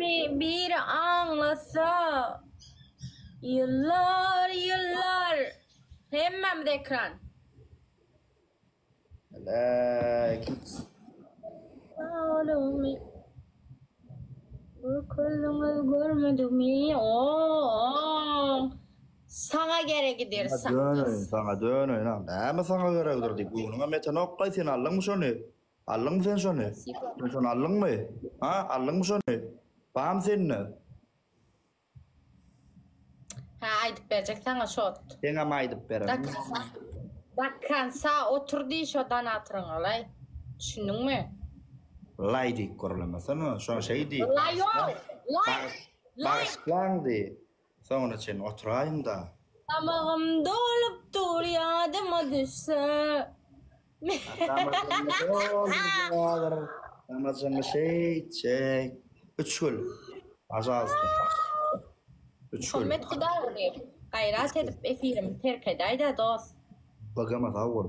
Derdimi biri aňlasa, Ýyllar, ýyllar. Hemmämiz ekran. Lekin. Saglygymy Görkezdiňiz görmedigimi Oo. Saňa geregidir Saňa döneýin, saňa döneýin. Ha, näme saňa geregidir diýip, göwnüňe metenokkaý sen aldyňmy şony? Aldyňmy sen şony? Sen şony aldyňmy? Ha, aldyňmy şony? Barmy sende? Hä aýdyp berjek saňa şot. Seňem aýdyp bererin. Do konca otur diý şo donatyryňa laý. Düşündiňmi? Laý diýip gürlemesene, şo şeý diý. Laý-ow! Laý! Laý! Bagyşlaň diý. Soňuna çenli oturaýyň-da. Damagym dolup dur ýadyma düşse. Damajyňy şeýtjek. Üç gül. Pažalsta. Üç gül. Muhammet Hudaýguly, gaýrat edip efirimi terk edäýdä dost. Bagama sag bol.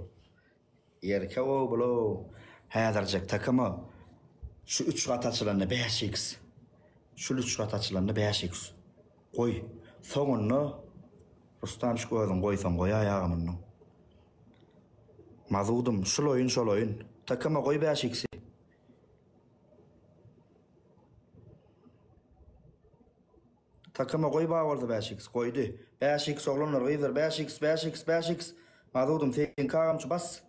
Ýerke-ow bulow. Häzirjek takama şu üç gat açylanda bäş iks. Şul üç gat açylanda bäş iks. Goý. Soňunda Rustamçyk özüň goýsaň goýaý agam mundan. Mazudym, şul oýun şol oýun. Takama goý bäş iksi. Takama goý bar bolsa bäş iks. Goýdy. Bäş iks oglanlar gyzlar bäş iks bäş iks bäş iks. Mazudym seňki agamçy bas.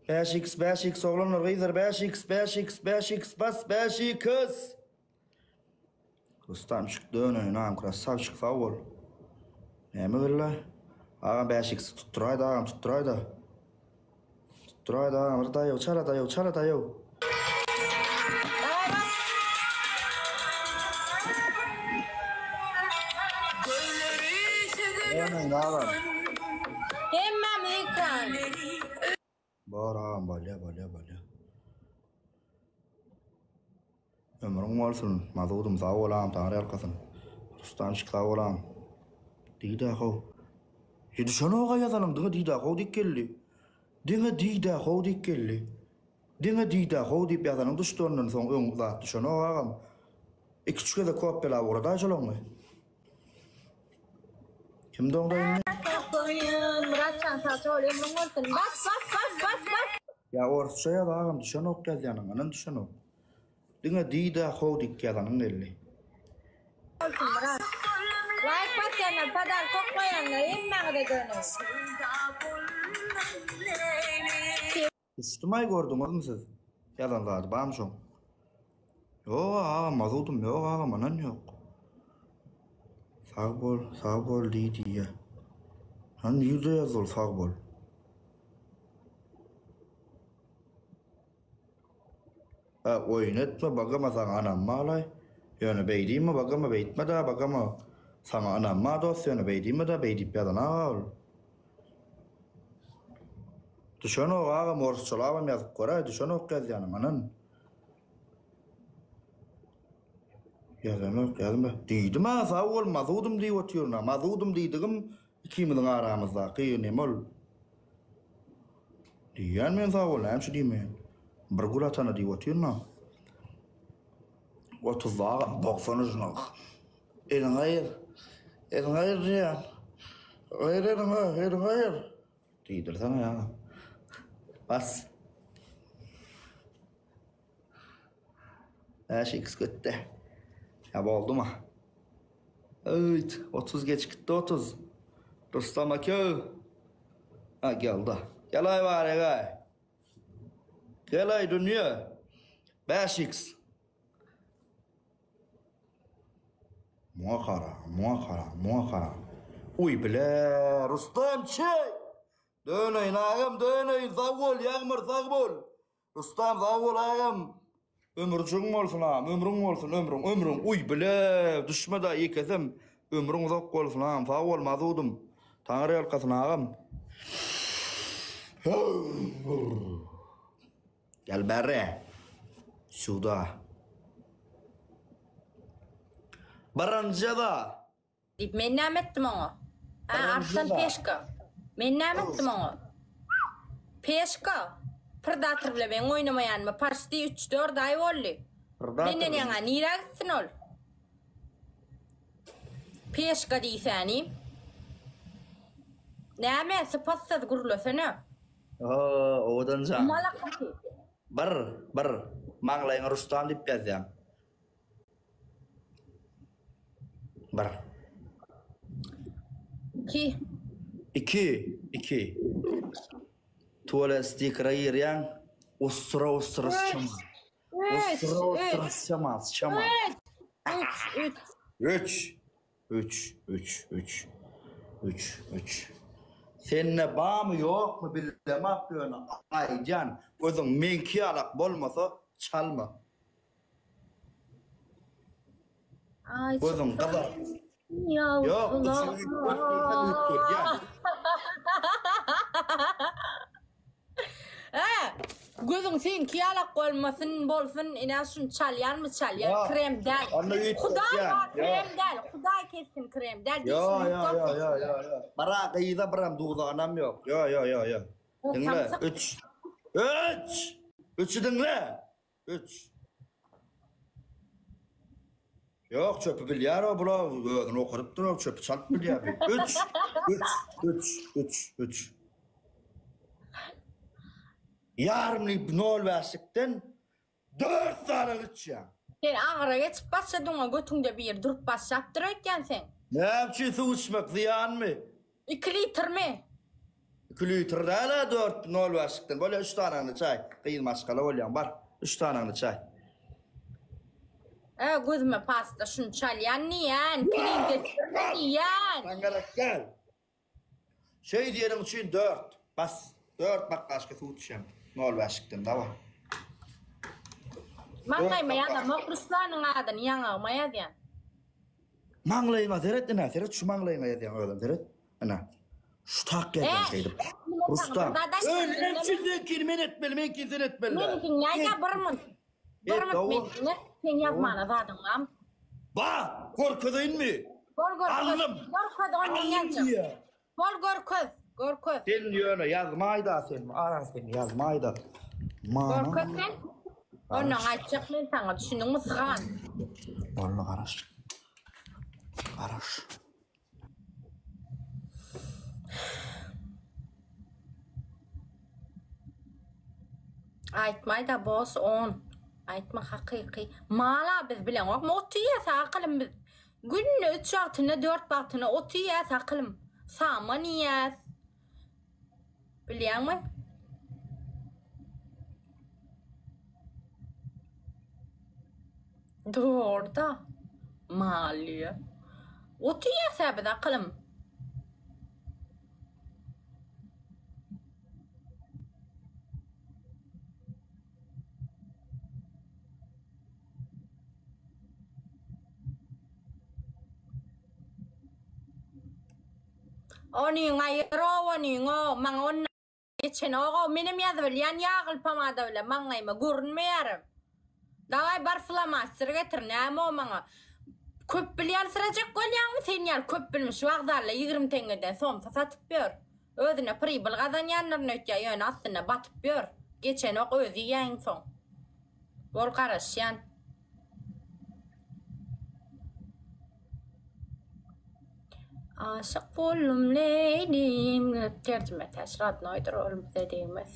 Bäş iks bäş iks oglanlar gyzlar bäş iks bäş iks bäş iks bas bäş iks. Rustamçyk döneýin agam krassawçyk sag bol. Näme geldi? Agam 5x tutduraýda agam tutduraýda. Tutduraýda agam bir daýaw çala daýaw çala daýaw. Döneýin agam. Hemmämiz ekran. Bor agam bolýa bolýa bolýa. Ömrüň bolsun mazudym sag bol agam taňry ýalkasyn. Rustamçyk sag bol agam. Diýdä how. Ýa düşenoga ýazanyň diňe diýdä how diýip geldi. Diňe diýdä how diýip geldi. Diňe diýdä how diýip ýazanyň düşdi ondan soň öň zat düşenok agam. Iki üç gezek kopýalap ugradaý şolaňy. Kim doňda indi? Goýun Myratjan sag bol ömrüň bolsun. Bas bas bas bas bas. Ýa orsça ýaz agam düşenok ýazýanyň anan düşenok. Diňe diýdä how diýip ýazanyň geldi. Bolsun Myrat. Laýk basýanlar podarka oklaýanlar hemmäňize döneýin. Düşdümaý gördüňizmi siz? Ýazan zady barmy şoň? Ýok agam mazudym ýok agam anan ýok. Sag bol, sag bol diý diýýä. Han nirde ýazdy ol sag bol? Hä oýun etme bagama saňa ynanma alaý. Ýöne beý diýme bagama beýtme-dä bagama. Saňa ynanma dost ýöne beý diýme-dä beý diýip ýazan aga ol. Düşenok agam orsçalabam ýazyp göräý düşenok ýazýanym ynan. Ýazanok ýazma. Diýdim-ä sag bol mazudym diýip otyryn-a. Mazudym diýdigim ikimiziň aramyzdaky neme ol. Diýýän men sag bol näme üçin diýmeýän. Bir gül atana diýip otyryn-a. Otuzda agam 90 ujuna. Eliňi aýyr. Eliňi aýyr diýýän. Aýyr eliňi, eliňi aýyr. Diýdirsene ýa. Bas. 5x gitdi. Ýa boldumy? Öýt, 30 geç gitdi 30. Rustam aka. Ha geldi. Gel ay bari gay. Gel ay dünýe. 5x. Muňa gara, muňa gara, muňa gara. Uý bile, Rustam çek. Döneýin agam, döneýin, sag bol, Ýagmyr sag bol. Rustam sag bol agam. Ömürjigiň bolsun agam, ömrüň bolsun, ömrüň, ömrüň. Uý bile, düşme da ýekesem. Ömrüň uzak bolsun agam, sag bol mazudym. Taňry ýalkasyn agam. Gel bäri. Sýuda. Birinji da. Diýip men näme etdim oňa? Ha, Arslan Peşka. Men näme etdim oňa? Peşka. Predator bilen men oýnamaýanyma paçti 3-4 aý boldy. Menden ýaňa nirä gitsin ol? Peşka diýsäni. Näme sypatsyz gürlesene. Oo, owadan jan. Malakasy. Bir, bir. Maňlaýyňa Rustam diýip ýazýaň. Bir. Iki. Iki, iki. Tuwalet stikere girýäň, osura-osura syçama. Üç, Osura-osura üç. syçama, syçama. Üç, üç, üç. Üç. Üç, üç, üç. Üç, üç. Sende bamy ýokmy bilemok ýöne aýdýan gözüň meňki ýalak bolmasa çalma. Aý Gözüň çyksa gyzar. Ýok, üýtgedýän. Hä, gözüň seňki ýalak bolmasyn, bolsun, ine şuny çalýanmy çalýan, Ýok, krem däl. onda Hudaý üýtgedýän, bar, ýok. krem däl, Hudaý kessin krem däl, Ýo, dişini ýo, ýo, ýo, ýo, ýo. Bara gyza biram duzaganam ýok. Ýo, ýo, ýo, ýo. Diňle, Samsyk. üç. Üç! Üçi diňle! Üç. Ýok, çöpi bilýär o bula, özüni okadypdyr o, çöpi çalt bilýär bi. Üç, üç, üç, üç, üç. Ýarym li nol bäşlikden dört sany içýäň. Sen agyra geçip başladyňa götüňde biri durup başlapdyr öýtýän seň. Näme üçin suw içmek zyýanmy? Iki litrmi? Iki litr däl-ä dört nol bäşlikden. Bolýa üç sanyny çaý. Gyz maşgala bolýaň bar. Üç sanyny çaý. Ä gözüme pasta şuny çalýan diýýän, pirin getirme diýýän. Saňa gerek däl. Şeý diýeniň üçin dört. Bas. Dört baklaşka suw içýäň. Nol bäşlikden dawa. Maňlaýyma ýazamok Ruslanyň adyny ýaňagyma ýazýan. Maňlaýyňa seret ine seret şu maňlaýyňa ýazýaň özem seret ine şu tak ýazýaň şeýdip Rustam Öl üçin seňkini men etmeli meňkini sen etmeli däl. Meniňkini näýdä bir munt bir munt meniňkine seň ýazmana zadyň barmy. Ba görkezeýinmi. Bol görkez. Aldym. Görkez ondan ýazjak. Bol görkez, görkez. Sen ýöne ýazmaýda sen, ara sen ýazmaýda. Mana. Görkez sen. Ondan aýtjak men saňa, düşündiňmi sygan. Boldy garaş. Garaş. Aýtmaýda boss on. Aýtma hakyky. Mala biz bileňok. Ot iýýäs akylym biz. Günde üç wagtyna dört wagtyna ot iýýäs akylym. Saman iýýäs. Bilýäňmi? Dogry-da. Mal diýýär. Ot iýýäs-ä biz akylym. Onyň aýyr-ow, onyň-ow, maňa ondan geçenok-ow, menem ýazybilýän ýagly pomada bilen maňlaýyma görünmeýärem. Dawaý bar flomaster getir, näme o maňa. Köp bilýänsirejek bolýaňmy sen ýaly köp bilmiş wokzalda 20 teňňeden somsa satyp ýör. Özüne pribyl gazanýandyryn öýtýä ýöne aslynda batyp ýör. Geçenok özi iýýä iň soň. Bol garaşýan. Aşyk boldum Leýlim. Terjime täş radnoýdyr ol bize degmez.